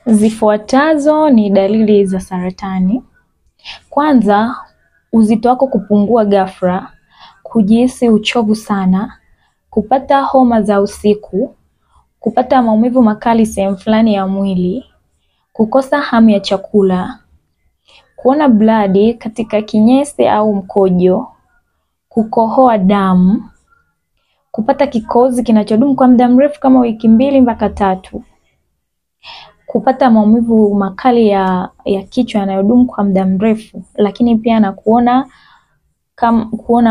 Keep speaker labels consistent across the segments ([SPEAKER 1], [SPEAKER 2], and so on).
[SPEAKER 1] Zifuatazo ni dalili za saratani. Kwanza, uzito wako kupungua ghafla, kujihisi uchovu sana, kupata homa za usiku, kupata maumivu makali sehemu fulani ya mwili, kukosa hamu ya chakula, kuona bladi katika kinyesi au mkojo, kukohoa damu, kupata kikohozi kinachodumu kwa muda mrefu kama wiki 2 mpaka 3, kupata maumivu makali ya kichwa yanayodumu kwa muda mrefu, lakini pia na kuona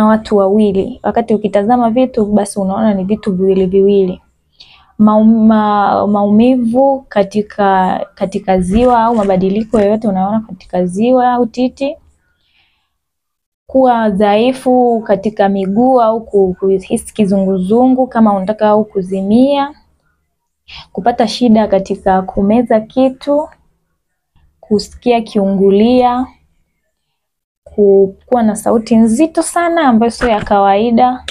[SPEAKER 1] watu wawili. Wakati ukitazama vitu basi unaona ni vitu viwili viwili. Maumivu katika ziwa au mabadiliko yoyote unaona katika ziwa au titi, kuwa dhaifu katika miguu au kuhisi kizunguzungu kama unataka au kuzimia, kupata shida katika kumeza kitu, kusikia kiungulia, kuwa na sauti nzito sana ambayo sio ya kawaida,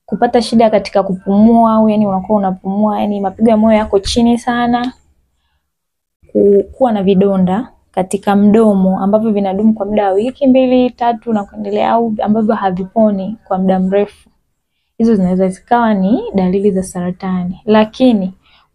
[SPEAKER 1] kupata shida katika kupumua au yani unakuwa unapumua yani mapigo ya moyo yako chini sana, kuwa na vidonda katika mdomo ambavyo vinadumu kwa muda wa wiki 2, 3 na kuendelea au ambavyo haviponi kwa muda mrefu. Hizo zinaweza zikawa ni dalili za saratani. Lakini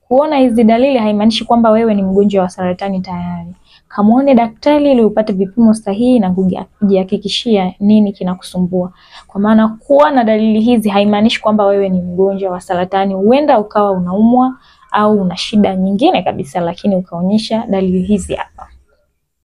[SPEAKER 1] kuona hizi dalili haimaanishi kwamba wewe ni mgonjwa wa saratani tayari. Kamuone daktari ili upate vipimo sahihi na kujihakikishia nini kinakusumbua. Kwa maana kuwa na dalili hizi haimaanishi kwamba wewe ni mgonjwa wa saratani. Huenda ukawa unaumwa au una shida nyingine kabisa, lakini ukaonyesha dalili hizi hapa.